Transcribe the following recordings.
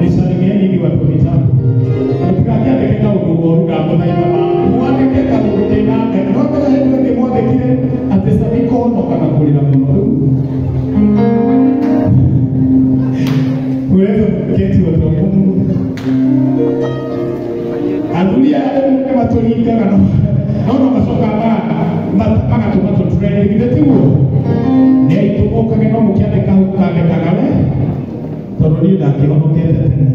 Nisalimieni ni watu vitabu. Mtikakĩandĩke kaũndũ koru ndamũthaitha mwandĩke kaũndũ kena no mbere hĩndĩ ĩngĩ mwandĩkire atĩ Sami kũhonoka na kũrĩra mũno rĩu. Uwezo keti watu wa Mungu. Athuri aya rĩu nĩ matũringaga no no macokaga magatũma tũtrend githĩ tiguo? Nĩ aitũ mũkage no mũkĩandĩka hau kandĩkaga we tondũ niĩ ndakĩhonokete tene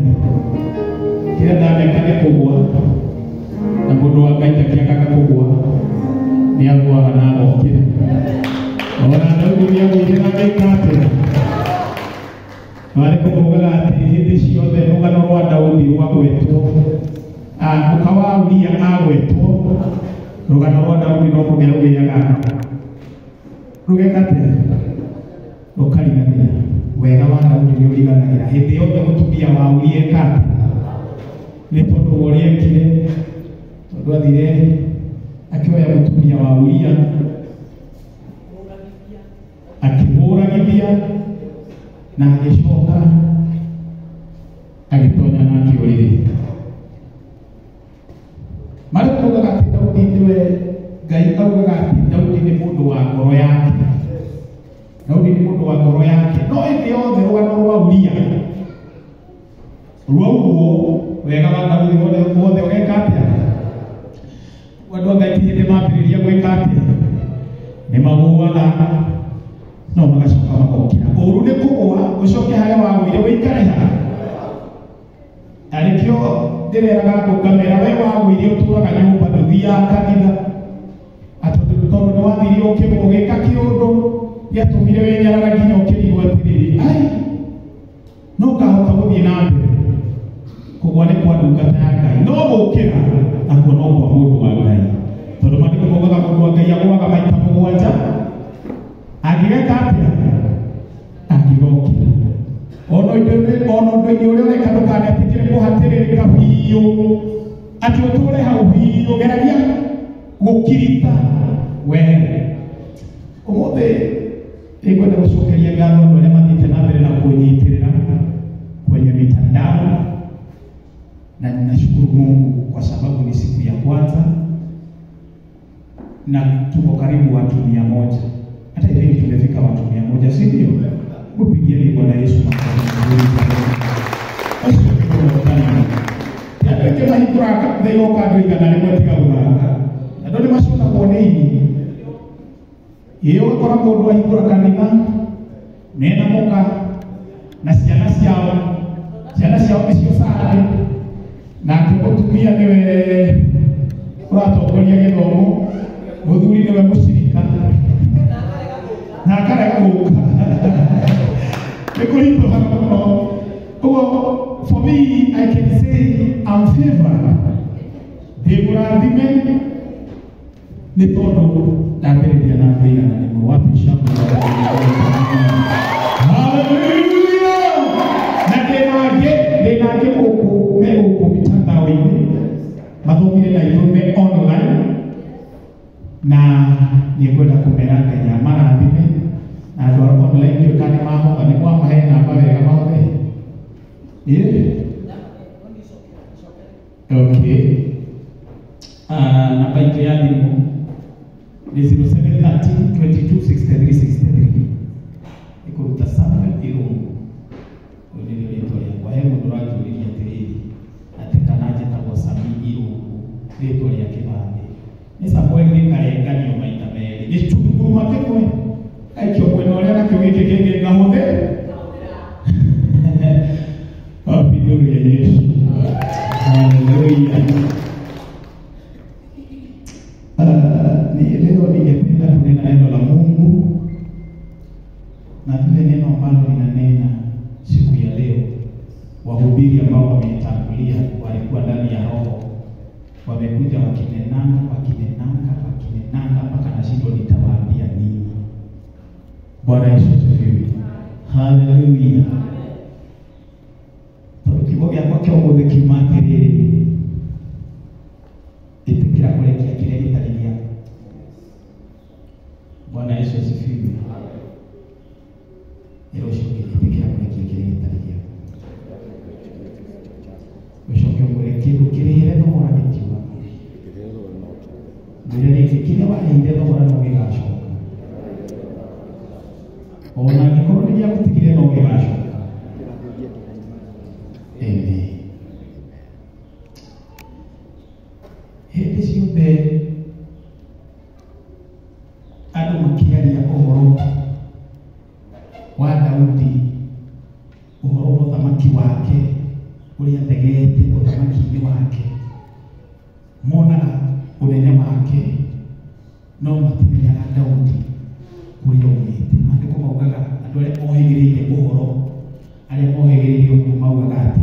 kĩrĩa ndaneka nĩ kũgũa na mũndũ wa Ngai ndakĩagaga kũgũa nĩ agũaga na agokĩra ona Daudi nĩ agũire na agĩka atĩa marĩ kũmaugaga atĩ hĩndĩ ciothe rũgano rwa Daudi rwagwetwo mũka wa Uria agwetwo rũgano rwa Daudi no kũgĩa rũgĩaga rũgeka atĩa rũkariganĩra wega wa Daudi nĩ ũriganagĩra hĩndĩ yothe mũtumia wa Uria eka atĩa nĩ tondũ wa ũrĩa ekire tondũ athire akĩoya mũtumia wa Uria akĩmũragithia na agĩcoka agĩtonya nake ũrĩrĩ marĩ maugaga atĩ Daudi nĩwe Ngai augaga atĩ Daudi nĩ mũndũ wa ngoro yake Daudi nĩ mũndũ wa ngoro yake no hĩndĩ yothe rũgano rwa Uria rwaugwo wega wa Daudi wothe wothe ũgeka atĩa andũ a Ngai ti hĩndĩ mambĩrĩria gwĩka atĩa nĩ magũaga no magacoka magokĩra ũru nĩ kũgũa ũcoke harĩa wagũire wĩikare ha na nĩkĩo ndĩreraga andũ ngamera we wagũire ũtũraga nyũmba ndũthiaga kanitha atĩ tondũ nĩ wathire ũkĩgũa ũgĩka kĩũndũ gĩatũmire wĩnyarara nginya ũkĩrigwo atĩrĩrĩ ai no ngahota gũthiĩ na mbere kũgũa nĩ kwa ndungata ya Ngai no gũkĩra nakuo no kwa mũndũ wa Ngai tondũ maandĩko maugaga mũndũ wa Ngai agũaga maita mũgwanja angĩgeka atĩa angĩgokĩra ona ũndũ-inĩ ũrĩa ũreka ndũkanetĩkĩre kũhatĩrĩrĩka biũ atĩ ũtũre hau biũ geragia gũkirita wehere ũmũthĩ nĩngwenda gũcokeria ngatho andũ arĩa mathiĩte na mbere na kũnyitĩrĩra kwenye mitandao na ninashukuru Mungu kwa sababu ni siku ya kwanza na tuko karibu watu 100. Hata hivi tumefika watu 100, si ndio? Mpigieni Bwana Yesu makofi. Andũ aingĩ mahingũraga thĩinĩ andũ 100 tiga gũthaka. Andũ nĩ macokagwo nĩ ini. Ĩ ũgakora mũndũ ahingũra kanitha mena mũka na ciana ciao nĩcio Sunday nake mũtumia nĩwe ũratongoria gĩthomo mũthuri nĩwe mũcirika na akarega gũka nĩ kũritũhaga mũno ũguo for me I can say I'm favored ndĩ mũrathime nĩ tondũ ndambĩrĩria na andũ 100 wapi shangwe. Hallelujah! Na ndĩna angĩ gũkũ me gũkũ mitandao-inĩ mathomire na ithuĩ me online na nĩngwenda kũmera Ngai amarathime na andũ a online ndiũĩ kana nĩmahotha nĩ mwamahe namba wega mahothe ĩ okay namba itũ ya thimũ nĩ 0713 22 63 63 ĩkũruta Samuel Irungu ũyũ nĩrĩo rĩtwa rĩakwa he mũndũ ũranjũririe atĩrĩrĩ atĩ kana njĩtagwo Sami Irungu rĩtwa rĩa kĩbandĩ nĩ Samuel gĩkarenganio maita merĩ gĩcunguruma kĩmwe gaikio mwena ũrĩa nakĩo gĩkĩ kĩngĩ ngahũthĩra wapi nuru ya Yesu. Haleluya. Ni leo ningependa kunena neno la Mungu na vile neno ambalo ninanena siku ya leo, wahubiri ambao wametangulia walikuwa ndani ya roho, wamekuja wakinenanga wakinenanga wakinenanga mpaka nashindwa nitawaambia nini. Bwana Yesu asifiwe. Haleluya. Tondũ kiugo gĩakwa kĩa ũmũthĩ kiuma atĩrĩrĩ ĩtĩkĩra kũrekia kĩrĩa gĩtarĩ gĩaku. Bwana Yesu asifiwe. Ĩra ũcio ũngĩ ĩtĩkĩra kũrekia kĩrĩa gĩtarĩ warĩhire thogora no gĩgacoka. Ona angĩkorwo nĩ gĩagũtigire no gĩgacoka. Amen. Hĩndĩ ciothe andũ makĩaria ũhoro wa Daudi, ũhoro wa ũthamaki wake, ũrĩa athegete ũthamaki-inĩ wake, monaga ũnene wake, no matimenyaga Daudi kũrĩa aumĩte. Maandĩko maugaga andũ arĩa mohĩgĩrĩire ũhoro, arĩa mohĩgĩrĩire ũhoro maugaga atĩ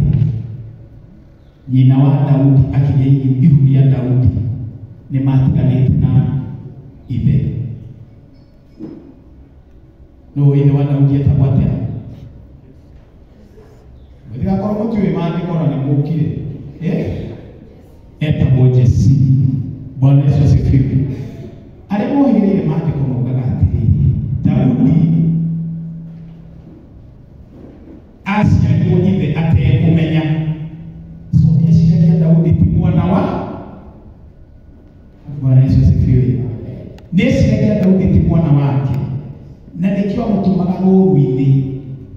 nyina wa Daudi akĩgĩa ihu rĩa Daudi nĩ matiganĩte na ithe. No ithe wa Daudi etagwo atĩa? Mũtigakorwo mũtiũĩ maandĩko na nĩ mũkire. Etagwo Jesi. Bwana Yesu asifiwe. Arĩa mohĩgĩrĩire maandĩko maugaga atĩrĩrĩ, Daudi aciarirwo ithe atekũmenya. So eciragia Daudi ti mwana wa. Bwana Yesu asifiwe. Nĩeciragia Daudi ti mwana wake, na nĩkĩo amũtũmaga rũũru-inĩ,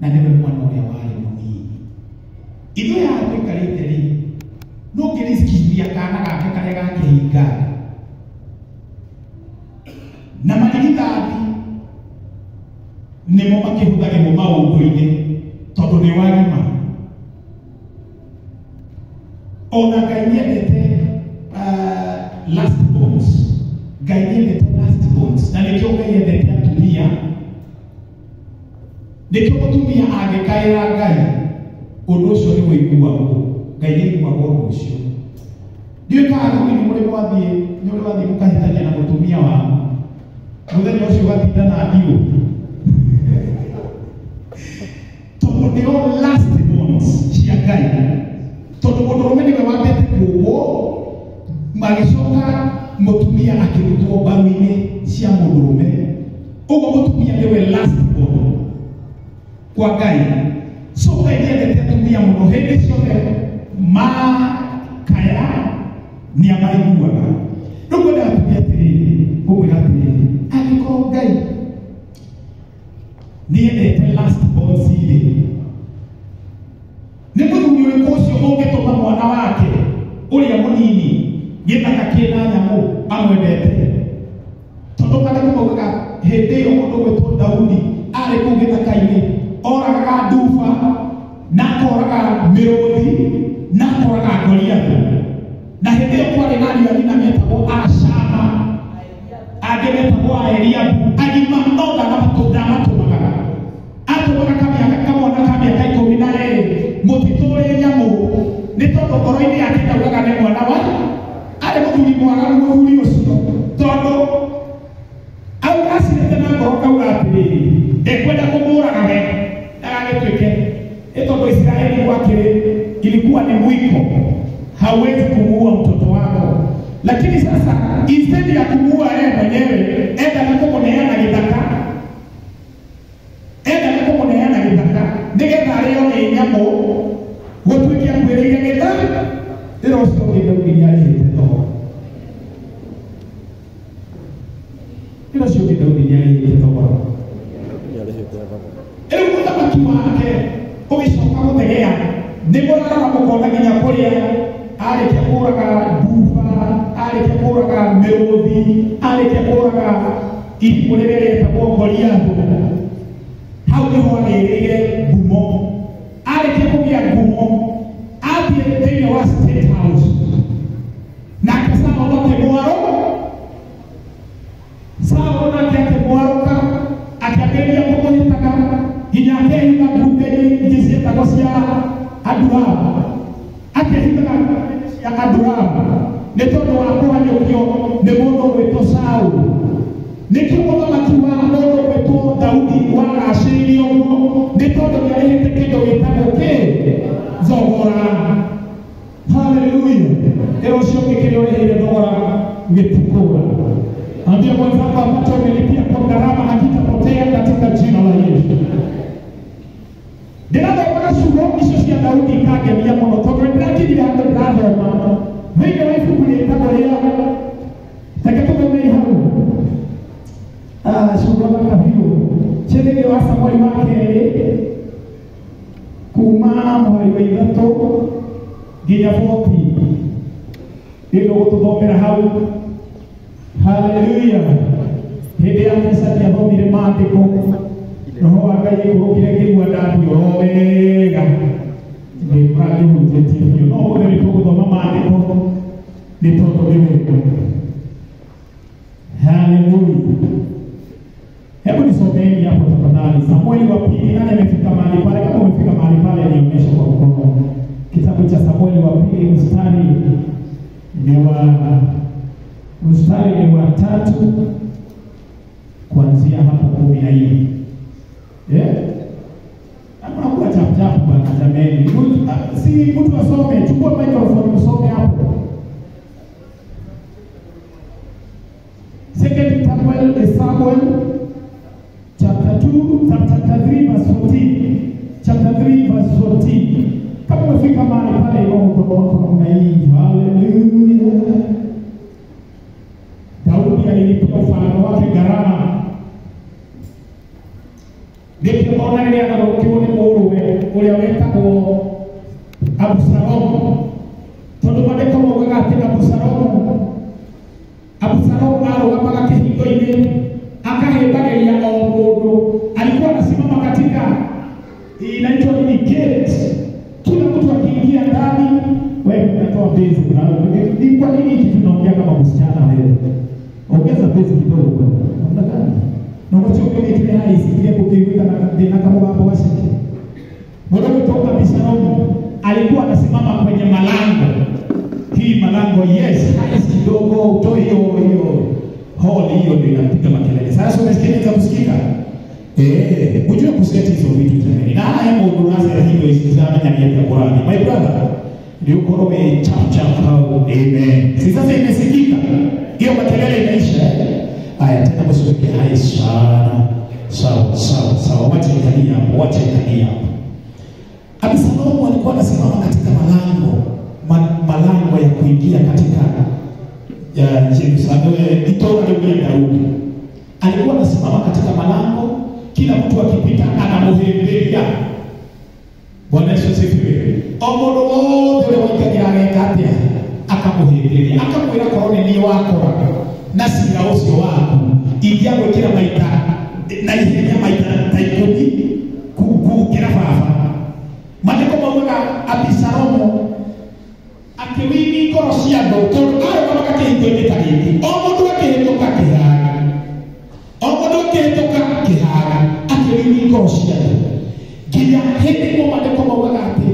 na nĩwe mwana ũrĩa warĩ mũnini. Ithuĩ haha tũikarĩte rĩ, no ngĩricikithia kana gake karĩa gakĩhinga na marigithathi nĩmo makĩhũthagĩrwo maũndũ-inĩ tondũ nĩ wagima. Ona Ngai nĩendete last borns. Ngai nĩendete last borns, na nĩkĩo Ngai endete atumia. Nĩkĩo mũtumia angĩkaĩra Ngai, ũndũ ũcio nĩ wĩiguagwo. Ngai nĩaiguaga ũndũ ũcio. Ndiũĩ kana athuri nĩ mũrĩ mwathiĩ, nĩ ũrĩ wathiĩ mũkahĩtania na mũtumia waku, mũthenya ũcio ũgatinda na ndiũ, tondũ nĩo last borns cia Ngai. Tondũ mũndũrũme nĩwe wambĩte kũũmbwo, magĩcoka mũtumia akĩrutwo mbaru-inĩ cia mũndũrũme. Ũguo mũtumia nĩwe last born kwa Ngai. So Ngai nĩendete atumia mũno, hĩndĩ ciothe makaya nĩ amaiguaga. Rĩu ngwenda atumia atĩrĩrĩ, ngũmwĩra atĩrĩrĩ, angĩkorwo Ngai nĩendete last borns rĩ, nĩ mũthuri ũrĩkũ ũcio ũngĩtũma mwana wake ũrĩa mũnini gĩthaka kĩna nyamũ amwendete? Tondũ maandĩko maugaga hĩndĩ ĩyo mũndũ ũgwĩtwo Daudi arĩ kũu gĩthaka-inĩ, oragaga nduba, na akoraga mĩrũthi, na akoraga Goliathũ. Na hĩndĩ ĩyo kwarĩ na ariũ a nyina metagwo Ashama, angĩ metagwo Eliabu, agima no ndamatũmaga. Atũmaga kamĩaka kamwana ka mĩaka 12 mũtitũ ũrĩ nyamũ, nĩ tondũ ngoro-inĩ yake ndaugaga nĩ mwana wa arĩ mũthuri mwaganu mũthuri ũcio, tondũ au acirĩte na ngoro kauga atĩrĩrĩ, ndekwenda kũmũraga we ndagagĩtuĩke. Nĩ tondũ Israeli gwakĩrĩ ilikuwa ni mwiko, hauwezi kumuua mtoto wako. Lakini sasa instead ya kumuua yeye mwenyewe, endaga kũmũneana gĩthaka, endaga kũmũneana gĩthaka nĩgetha arĩo nĩ nyamũ, gũtuĩke akuĩrĩire gĩthaka. Rĩrĩa ũcio ũngĩ Daudi nĩarĩhĩte thogora. Rĩrĩa ũcio ũngĩ Daudi nĩarĩhĩte thogora. Rĩu mũthamaki wake ũgĩcoka gũthegea, nĩ mũrarora mũkona nginya kũrĩa arĩkia kũraga nduba, arĩkia kũraga mĩrũthi, arĩkia kũraga irimũ rĩrĩa rĩetagwo Goliathũ. Hau nĩho agĩrĩire ngumo. Arĩkia kũgĩa ngumo, athiĩ thĩinĩ wa State House, nake Saũlũ akĩmwarũ. Saũlũ nake akĩmwarũka, akĩambĩrĩria kũmũhĩtaga nginya akehitha ngunga-inĩ ingĩ cietagwo cia Adulamu. Akehithaga ngunga-inĩ cia Adulamu nĩ tondũ wa kũhanyũkio nĩ mũndũ ũgwĩtwo Saũlũ. Nĩkĩo mũthamaki wa mũndũ ũgwĩtwo Daudi wagacĩrire ũguo, nĩ tondũ nĩarĩhĩte kĩndũ gĩtagwo kĩ? Thogora. Haleluya. Ĩra ũcio ũngĩ kĩrĩa ũrĩhĩire thogora gĩtikũra. Ambia mwenzako ambacho umelipia kwa gharama hakitapotea katika jina la Yesu. Ndĩrathomaga ciugo icio cia Daudi ikangemia mũno, tondũ nĩndĩrakinyire handũ ndĩrathoma thĩinĩ wa ibuku rĩtagwo rĩa Reke tũthomei hau. Ciugo thaka biũ. Ci thĩinĩ wa Samueli wa kerĩ kuma mũhari wa 3 nginya 40. Nĩ ũgũtũthomera hau. Haleluya. Hĩndĩ ya misa nĩathomire maandĩko. Roho wa Ngai aikũrũkire ngĩigua ndathiĩ oro wega. Ngĩkora ngĩhunjĩtie biũ. No ũmũthĩ nĩ tũgũthoma maandĩko nĩ tondũ nĩ wega. Haleluya. Hebu nisomeni hapo tafadhali. Samueli wa pili, nani amefika mahali pale? Kama umefika mahali pale nionyeshe kwa mkono. Kitabu cha Samueli wa pili mstari ni wa 3 kuanzia hapo 14. Hakuna chap chap bwana jameni. Si mtu asome, chukua microphone usome hapo. Second Samuel chapter 2, chapter 3 verse 14. Chapter 3 verse 14. Kama umefika mahali pale inua mkono wako namna hii. Haleluya. Daudi alilipia ufalme wake gharama. Nĩkĩo ona rĩrĩa agarũrũkirwo nĩ mũrũwe ũrĩa wetagwo Abusalomu, tondũ maandĩko maugaga atĩ Abusalomu arũgamaga kĩhingo-inĩ akahĩmbagĩria o mũndũ. Alikuwa anasimama katika inaitwa nini gate, kila mtu akiingia ndani. Wewe unatoa bezi. Ni kwa nini hiki tunaongea kama msichana wewe? Ongeza bezi kidogo bwana. Namna gani? Na wacho kile kile hai sikia kukiwika na ndina kama hapo washike. Mbona kutoka Abisalomu alikuwa anasimama kwenye malango. Hii malango, yes, hai kidogo utoe hiyo hall hiyo ndio inapiga makelele. Sasa umesikia kusikika? Ujue kuseti hizo vitu jamani. Na haya mundu nasa hiyo isizame nyanya ya Qurani. My brother, ni ukorowe chap chap hao. Amen. Si sasa imesikika. Hiyo makelele inaisha. Aya tena msiweke hai sana. Sawa sawa sawa, wacha ikalia hapo, wacha ikalia hapo. Abisalomu alikuwa anasimama katika malango, malango ya kuingia katika Yerusalemu, itoka ya Daudi. Alikuwa anasimama katika malango, kila mtu akipita anamuhimbiria. Bwana Yesu asifiwe. Omundu wothe uria waikagira ageka atia? Akamuhimbiria, akamwira korwo ni niĩ wakora na cira ũcio waku ingĩagwĩkĩra maita na ihenya maita ta 10 gũkĩra baba. Maandĩko maugaga Abisalomu akĩwini ngoro cia andũ tondũ arũgamaga kĩhingo-inĩ ta gĩkĩ, o mũndũ akĩhĩtũka kĩhaga, o mũndũ akĩhĩtũka kĩhaga, akĩwini ngoro cia andũ nginya hĩndĩ ĩmwe maandĩko maugaga atĩ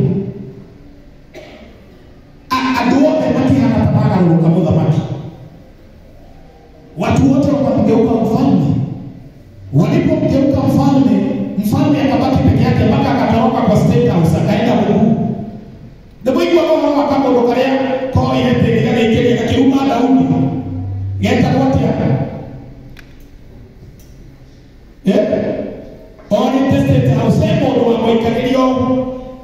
andũ othe makĩhana ta magarũrũka mũthamaki. Watu wote wakamgeuka mfalme. Walipomgeuka mfalme, mfalme akabaki peke yake mpaka akatoroka kwa state house akaenda mguu. Ndipo ikuwa kwa wakamondoka karia koire tĩri gagaikĩria gakĩruma Daudi. Getagwo atĩa? Orĩte state house he mũndũ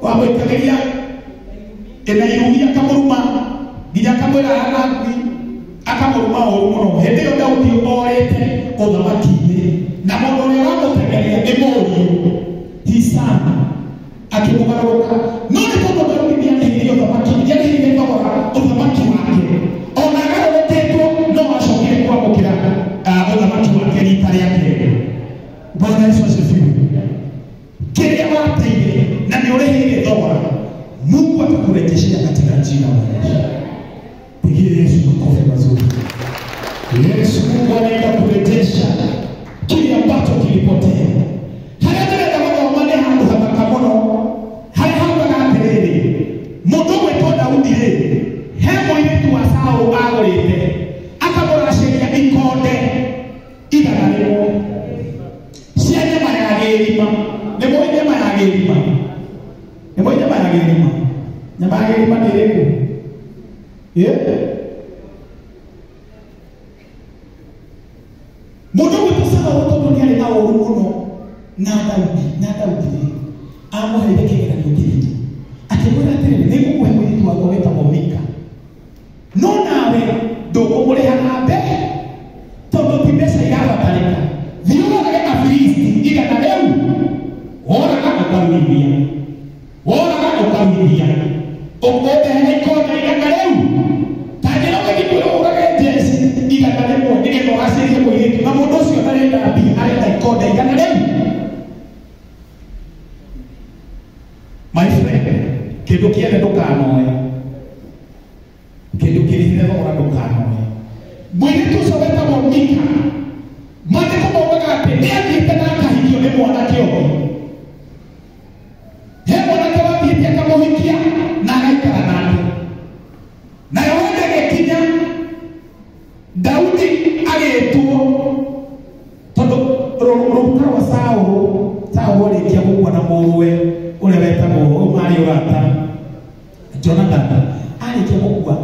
wamũikagĩrio ĩna irumi akamũruma nginya akamwĩra hana akamũruma ũru mũno. Hĩndĩ ĩyo Daudi orĩte ũthamaki-inĩ na mũndũ ũrĩa ũramũtengeria nĩ mũriũ his son akĩmũgarũrũka. No nĩ tondũ Daudi nĩarĩhĩire ũthamaki, nĩarĩhĩire thogora ũthamaki wake, ona agarũrũkĩtwo no acokire kwamũkĩra ũthamaki wake rita rĩa kerĩ. Bwana Yesu asifiwe. Kĩrĩa wateire na nĩ ũrĩhĩire thogora, Mungu atakurejeshea katika jina la Yesu. Pigie Yesu makofi mazuri. Yesu Mungu anaenda kurejesha kile ambacho kilipotea. Harĩa ndĩrenda gũthoma nĩ handũ hathaka mũno, harĩa haugaga atĩrĩrĩ, mũndũ ũgwĩtwo Daudi rĩ, he mũirĩtu wa Saũlũ agũrĩte, akamũracĩria ikonde 100 cia nyama ya gĩrima. Nĩ mũĩ nyama ya gĩrima? Nĩ mũĩ nyama ya gĩrima? Nyama ya gĩrima nĩ ĩrĩkũ? Mũndũ ũgwĩtwo Saũlũ tondũ nĩarĩ na ũũru mũno na Daudi amũheire kĩgeranio kĩritũ, akĩmwĩra atĩrĩrĩ, nĩngũkũhe mũirĩtu wakwa wĩtagwo Mika, no nawe ndũkũmũrĩha na My friend, kĩndũ kĩene ndũkanoe, kĩndũ kĩrĩhĩre thogora ndũkanoe. Mũirĩtu ũcio wetagwo Mika, maandĩko maugaga atĩ nĩ athiĩte na akahikio nĩ mwanake ũngĩ. He mwanake wathiĩte akamũhikia na agaikara nake. Nayo hĩndĩ ĩgĩkinya Daudi agĩtwo, tondũ rũruka rwa Saũlũ, Saũlũ arĩkia gũkua na mũrũwe ũrĩa wetagwo ũyũ marĩ ũrata Jonathan, arĩkia gũkua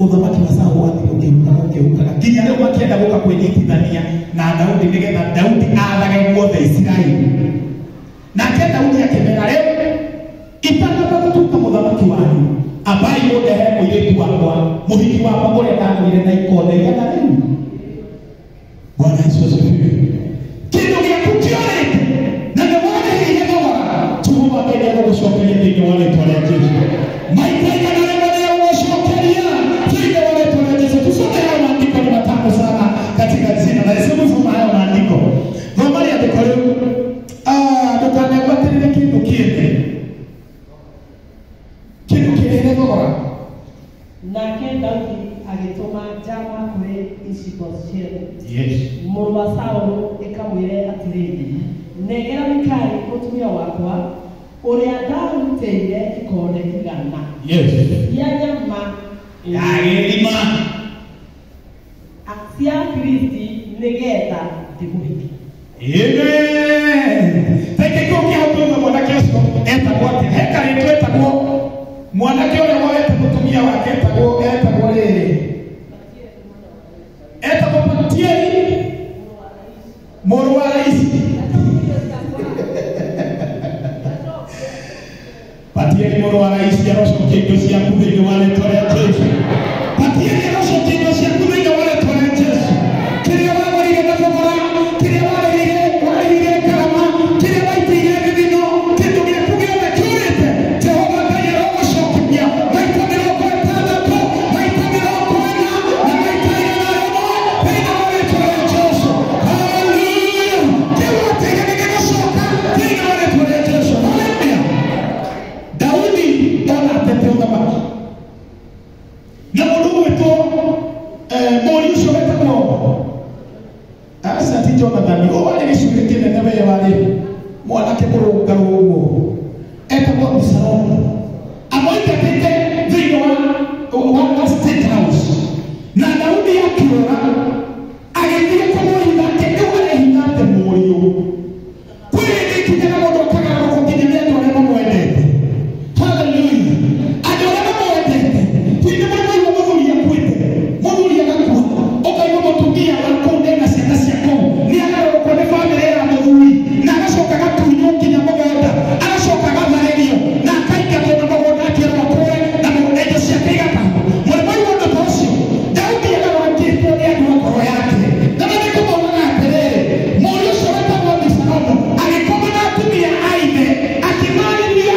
ũthamaki wa Saũlũ wathiĩ ũkĩhukaga ũkĩhukaga nginya rĩu makĩenda gũka kwĩnyitithania na Daudi nĩgetha Daudi aathage guothe Isiraeli. Nake Daudi akĩmera, rĩu itanamba gũtuĩka mũthamaki wanyu, ambai mũndehe mũirĩtu wakwa, mũhiki wakwa ũrĩa ndagũrire na ikonde igana rĩu. Bwana Yesu asifiwe. Kĩndũ gĩaku kĩorĩte na nĩ warĩhĩire thogora, Jehova Ngai nĩegũgũcokeria thĩinĩ wa rĩtwa rĩa Jesũ. Maita igana rĩmwe nĩegũgũcokeria thĩinĩ wa rĩtwa rĩa Jesũ. Tusome hayo maandiko, ni matamu sana katika jina la Yesu. Hebu soma hayo maandiko. Thoma rĩandĩko rĩu. Ndũkanegwatĩrĩre kĩndũ kĩene, kĩndũ kĩrĩhĩre thogora. Nake Daudi agĩtũma njama kũrĩ Ishi-Boshethu Yes. mũrũ wa Saũlũ ĩkamwĩre atĩrĩ, nengera Mikali mũtumia wakwa ũrĩa ndarutĩire ikonde igana Yes. cia nyama Ya gĩthima. Cia Filisti nĩgetha ndĩmũhikie. Amen. Reke kĩu kĩhau mwanake ũcio etagwo atĩa? He karĩtwa etagwo mwanake ũrĩa woete mũtumia wake etagwo rĩrĩ, etagwo Patieli mũrũ wa Laisi. Patieli mũrũ wa Laisi arocokia indo ciaku thĩinĩ wa rĩtwa rĩa Jesũ. Patieli arocokia indo ciaku thĩinĩ wa rĩtwa rĩa Jesũ. Kĩrĩa wagũrire na thogora, kĩrĩa warĩhĩire ngarama, kĩrĩa waitĩire gĩthino, kĩndũ gĩaku gĩothe kĩũrĩte, Jehova Ngai arogũcokeria maita 60, maita 40 na maita 100 thĩinĩ wa rĩtwa rĩa Jesũ. Hallelujah. Kĩu wateire nĩgĩgũcoka thĩinĩ wa rĩtwa rĩa Jesũ. Hallelujah. Daudi ona atete ũthamaki na mũndũ ũgwĩtwo mũriũ ũcio wetagwo aca ti Jonathan, ũyũ warĩ gĩcunjĩ kĩnene, we warĩ mwanake mũrũngarũ ũguo, etagwo Abisalomu, amũingatĩte thĩinĩ wa State House, na Daudi akĩũra agĩthiĩ kũmũhitha rĩu arehitha atĩ mũriũ. Kwĩ hĩndĩ ikinyaga mũndũ akagarũrũka nginya nĩ andũ arĩa mamwendete. Hallelujah. Andũ arĩa mamwendete, hĩndĩ mũrĩ maigua mũthuri akuĩte, mũthuri agakua, ũkaigua mũtumia wa kũu ena ciana cia kũu nĩ agarũrũkwo nĩ bamĩrĩ ya mũthuri, na agacoka agatunywo nginya mũgũnda, agacoka agatharĩrio na akaingatwo na mũgũnda, akerwo akũre na mũgũnda indo ciake igatahwo. Mũrĩ maigua ũndũ ta ũcio? Daudi agarũrũkĩtwo nĩ andũ a ngoro yake. Na maandĩko maugaga atĩrĩrĩ, mũriũ ũcio wetagwo Abisalomu agĩkoma na atumia a ithe, akĩmarĩria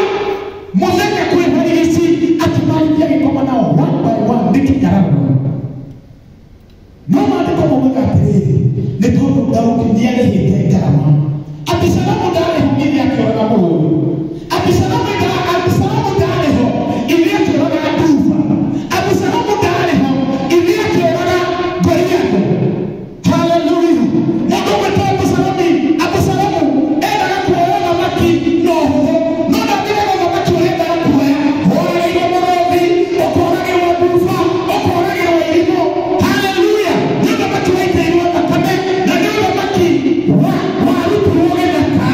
mũthenya kwĩ barigici, akĩmarĩria agĩkoma nao one by one nĩ kĩnyararo. No maandĩko maugaga atĩrĩrĩ, nĩ tondũ Daudi nĩarĩhĩte ngarama. Abisalomu ndarĩ ho ithe akĩũraga mũrũũthi. Abisalomu ndarĩ ho ithe akĩũraga nduba. Abisalomu ndarĩ ho ithe akĩũraga Goliathũ. Hallelujah. Mũndũ ũgwĩtwo Abisalomu, Abisalomu endaga kuoya ũthamaki na ũhũthũ, no ndangĩrega ũthamaki ũrĩa endaga kuoya. Woragĩirwo mũrũũthi, ũkoragĩrwo nduba, ũkoragĩrwo irimũ. Hallelujah. Nĩ ũthamaki waitĩirwo thakame na nĩ ũthamaki warutirwo gĩthaka.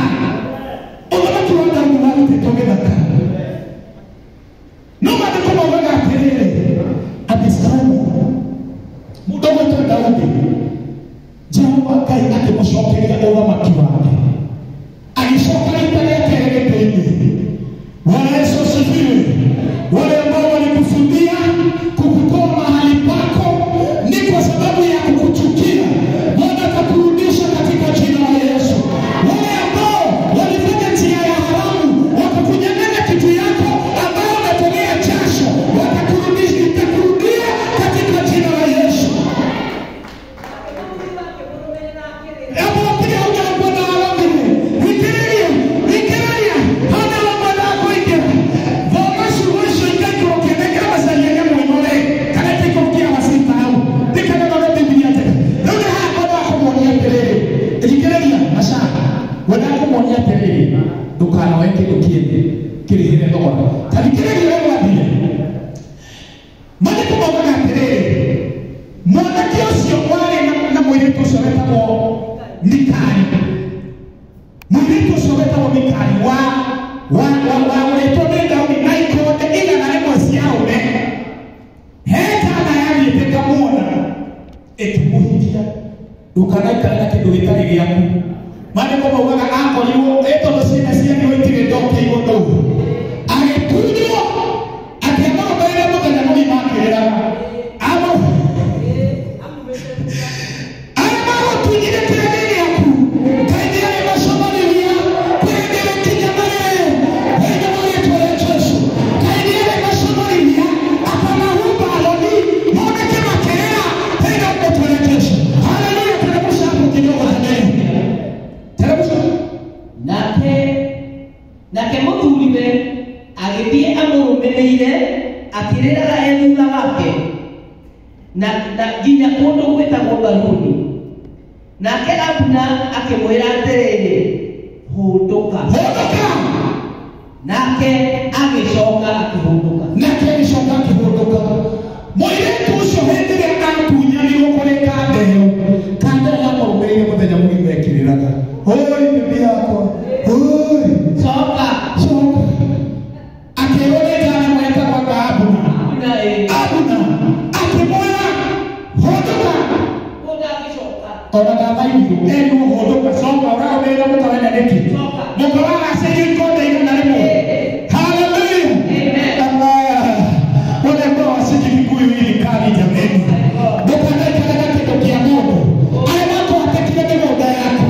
Tathikĩrĩria ũrĩa gwathire. Maandĩko maugaga atĩrĩrĩ, mwanake ũcio warĩ na mũirĩtu ũcio wetagwo Mikali, mũirĩtu ũcio wetagwo Mikali wa wagũrĩtwo nĩ Daudi na ikonde 100 cia arũme, he kana yathiĩte ĩkamuona ĩkĩmũhikia. Ndũkanaikare na kĩndũ gĩtarĩ gĩaku. Maandĩko maugaga akorirwo ĩ tondũ ciana ciarirwo itirĩ ndokeirwo ndũu, agĩtunywo akĩamũrũmĩrĩra mũthenya mũgima akĩrĩraga. Arĩa magũtunyire kĩrĩa gĩ gĩaku, Ngai nĩarĩmacũthĩrĩria kũrĩa gĩkinya marĩ thĩinĩ wa rĩĩtwa rĩa Jesũ. Ngai nĩarĩmacũthĩrĩria akamahumba thoni moneke makĩrĩra thĩinĩ wa rĩĩtwa rĩa Jesũ. Haleluya! Teremsha hapo kidogo tena. Teremsha. Nake mũthuriwe agĩthiĩ amũrũmĩrĩire akĩrĩraga e thutha wake na nginya kũndũ gwĩtagwo Baruni. Nake Abuna akĩmwĩra atĩrĩrĩ, hũndũka. Hũndũka. Nake agĩcoka akĩhũndũka. Nake agĩcoka akĩhũndũka. Mũirĩtu ũcio hĩndĩ ĩrĩa atunyanirwo kũrĩ kanda ĩyo, kanda ĩyo yamũrũmĩrĩire mũthenya mũgima ĩkĩrĩraga, oi bibi yakwa, oi Coka. Coka. Akĩrwo nĩ njana ĩmwe yetagwo anga Abuna. Abuna ĩ. Abuna akĩmwĩra hũndũka. Mũndũ agĩcoka. Ona ndathaithirwo erirwo hũndũka, coka. Ũrarũmĩrĩra mũkawene nĩkĩ? Coka. Mũkawagacĩirio ikonde 100. Haleluya. Amen. Wale ambao washiki Kikuyu hii kali jameni, ndũkanaikare na kĩndũ kĩa mũndũ. Arĩa makũhatakire mĩgũnda yaku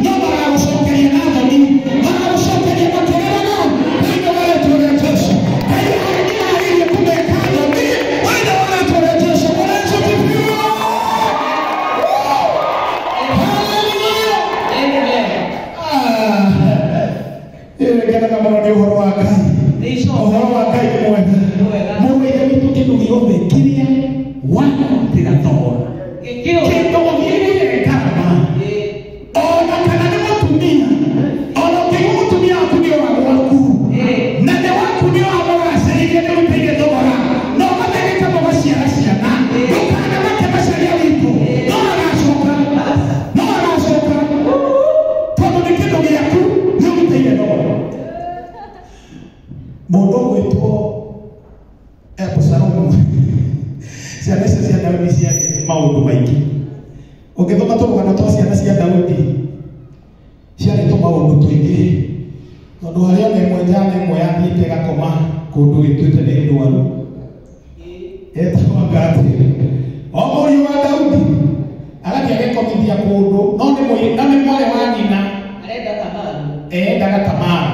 no magagũcokeria na thoni, magagũcokeria makĩrĩraga thĩinĩ wa rĩĩtwa rĩa Jesũ. Ngai nĩarĩrie kũmeka thoni thĩinĩ wa rĩĩtwa rĩa Jesũ. Bwana Yesu asifiwe. Haleluya. Amen. Ngenaga mũno nĩ ũhoro wa Ngai. Nĩ icoka. Ũhoro wa Ngai nĩ mwega. Mwega. Mũrũ wa Ithe witũ, kĩndũ gĩothe kĩrĩa wanarutĩra thogora, Gĩkĩũra. kĩndũ ũthiĩrĩire ngarama, Ĩ. ona kana nĩ mũtumia, ona ũngĩigua mũtumia waku nĩ wa gwaku, Ĩ. na nĩ waku nĩ wamũgacĩrĩire, nĩ ũrutĩire thogora, na ũgathegeka mũgaciara ciana, ndũkanamake macaria witũ, no agacoka, no agacoka, tondũ nĩ kĩndũ gĩaku nĩ ũrutĩire thogora. Mũndũ ũgwĩtwo Abusalomu, ciana icio cia Daudi ciarĩ maũndũ maingĩ. Ũngĩthoma tũrũgano twa ciana cia Daudi, ciarĩ tũmaũndũ tũingĩ, tondũ harĩ ona ĩmwe njana ĩmwe yathiĩte ĩgakoma kũndũ ĩtuĩte nĩ ndwaru, etagwo Ngati, o mũriũ wa Daudi agathiĩ agĩkomithia kũndũ, no nĩ mwarĩ wa nyina. Arenda Tamaru. Eendaga Tamaru,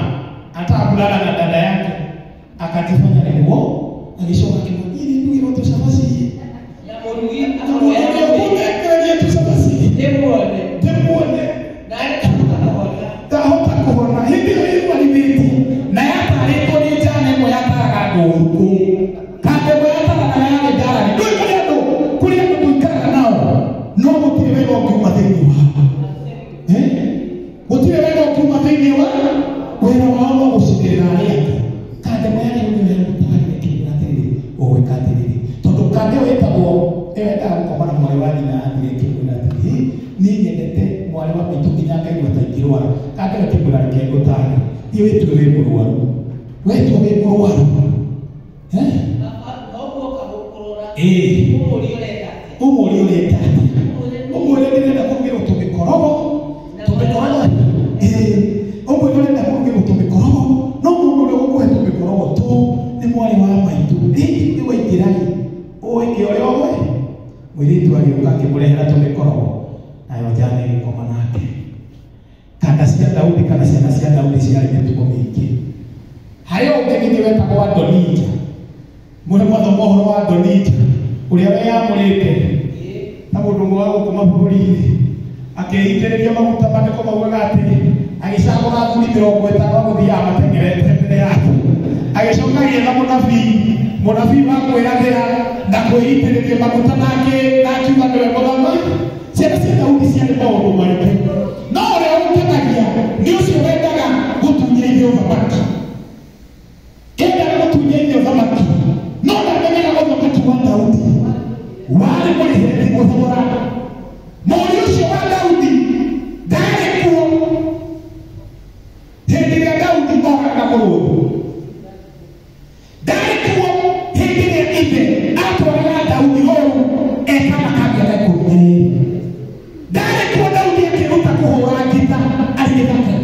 anataka kulala na dada yake, akajifanya nĩguo, agĩcoka akĩmwĩra, niĩ nĩndugĩrwo tũcabaci. Na mũrugi Na akamwĩra mũrugi akĩmwĩra tũcabaci. ndĩmuone. Ndĩmuone. Na ndahota kũhona. Ndahota kũhona. Hĩndĩ ĩyo ĩrwarithĩtie na yatarĩtwo nĩ njana ĩmwe yataraga andũ ũru kũu. Kanda ĩmwe yataraga na yarĩ ndarari. Ndũĩ kũrĩ andũ tũikaraga nao, no gũtirĩ wega ũngiuma thĩinĩ wao. Gũtirĩ wega ũngiuma thĩinĩ wa wĩra wao no gũcigĩrĩra arĩa angĩ. Kanda ĩmwe yarĩ nĩyo yamũtarire ĩkĩmwĩra atĩrĩrĩ, ũgwĩka atĩrĩrĩ, tondũ kanda ĩyo ĩtagwo ĩyo yendaga gũkoma na mwarĩ wa nyina, yathire ĩkĩmwĩra atĩrĩrĩ, niĩ nyendete mwarĩ wa maitũ nginya ngaigua ta ingĩrwara. Kanda ĩyo ĩkĩmwĩra, reke ngũtare, thiĩ wĩtue wĩ mũrwaru, wetue wĩ mũrwaru. Noguo kũrora. Ĩ. Ũmũrie ũrenda atĩa. Ũmũrie ũrenda atĩa. Ũmwĩre ndĩrenda kũrugĩrwo tũmĩkorogo, tũmĩkorogo. Ĩ, ũmwĩre ũrenda kũrugĩrwo tũmĩkorogo, no mũndũ ũrĩa ũgũkũhe tũmĩkorogo tũu nĩ mwarĩ wa maitũ. Rĩngĩ nĩ waingĩra rĩ, ũĩke ũrĩa ũĩ. Mũirĩtu agĩũka akĩmũrehera tũmĩkorogo, nayo njana ĩgĩkoma nake. Kanda cia Daudi kana ciana cia Daudi ciarĩ mĩtugo mĩingĩ. Harĩ ũngĩ ningĩ wetagwo Adonija. Mũrĩ mwathoma ũhoro wa Adonija ũrĩa weyamũrĩte na mũndũ ũmwe wa gũkũ mabũrũri-inĩ, akĩitĩrĩria maguta. Maandĩko maugaga atĩ agĩcagũra athuri 50 a gũthiaga mateng'erete mbere yake, agĩcoka agĩetha mũnabii, mũnabii wa kwĩrathĩra na kwĩitĩrĩria maguta, nake na akiuga nĩwe mũthamaki. Ciana cia Daudi ciarĩ maũndũ maingĩ, no ũrĩa ũkenagia nĩ ũcio wendaga gũtunya ithe ũthamaki. Endaga Thogora mũriũ ũcio wa Daudi ndarĩ kuo hĩndĩ ĩrĩa Daudi oraga mũrũthi, ndarĩ kuo hĩndĩ ĩrĩa ithe atwaraga Daudi rũru eka makambia na ikũmi, ndarĩ kuo Daudi akĩruta kũhũra ngita arĩ gĩthaka,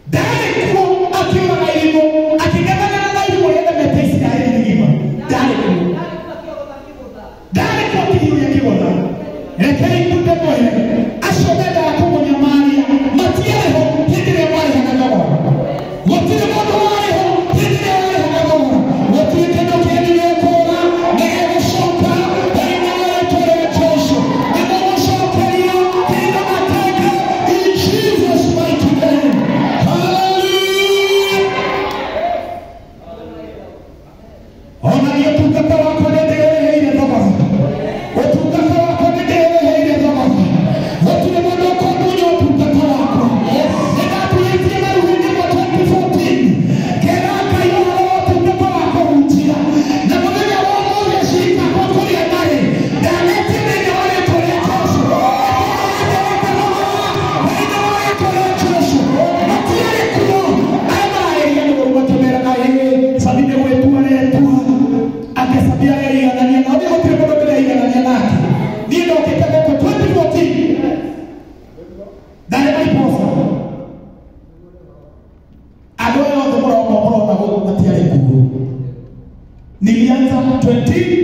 ndarĩ kuo akĩũraga irimũ akĩng'ethanĩra na irimũ rĩathemete Isiraeli ng'ima, ndarĩ kuo, ndarĩ kuo akĩhiũria kĩgũtha. Rekei ndute mwĩre acio mendaga kũmũnyamaria matiarĩ ho hĩndĩ ĩrĩa marĩhaga thogora. Gũtirĩ mũndũ warĩ ho hĩndĩ ĩrĩa warĩhaga thogora. Gũtirĩ kĩndũ kĩanyu gĩkũra nĩ gĩgũcoka thĩinĩ wa rĩĩtwa rĩa Jesũ. Nĩ mũgũcokerio kĩndũ mateke in Jesus mighty name. Hallelujah. Ona niĩ ũtungata wakwa nĩ ndĩũrĩhĩire thogora. Ũtungata wakwa nĩ ndĩũrĩhĩire thogora. Gũtirĩ mũndũ ũkũndunya ũtungata wakwa. Nĩ ndatuĩtie maruhĩ-inĩ ma 2014 ngera Ngai ũhoro wa ũtungata wa kũhunjia, na mũthenya wa ũmũthĩ acirika akwa kũrĩa marĩ ndanetie thĩinĩ wa rĩĩtwa rĩa Jesũ. Thĩinĩ wa rĩĩtwa rĩa Jesũ matiarĩ kuo. Aya mararĩria nĩ ũru makĩmeraga ĩĩ Sabi nĩ gwĩtua retua akĩcabia reiganania nao, niĩ gũtirĩ mũndũ ndĩreiganania nake. Niĩ ndokĩte gũkũ 2014 ndarĩ maiposa. Andũ aya othe mũrona mũrona gũkũ matiarĩ kuo. Nilianza 20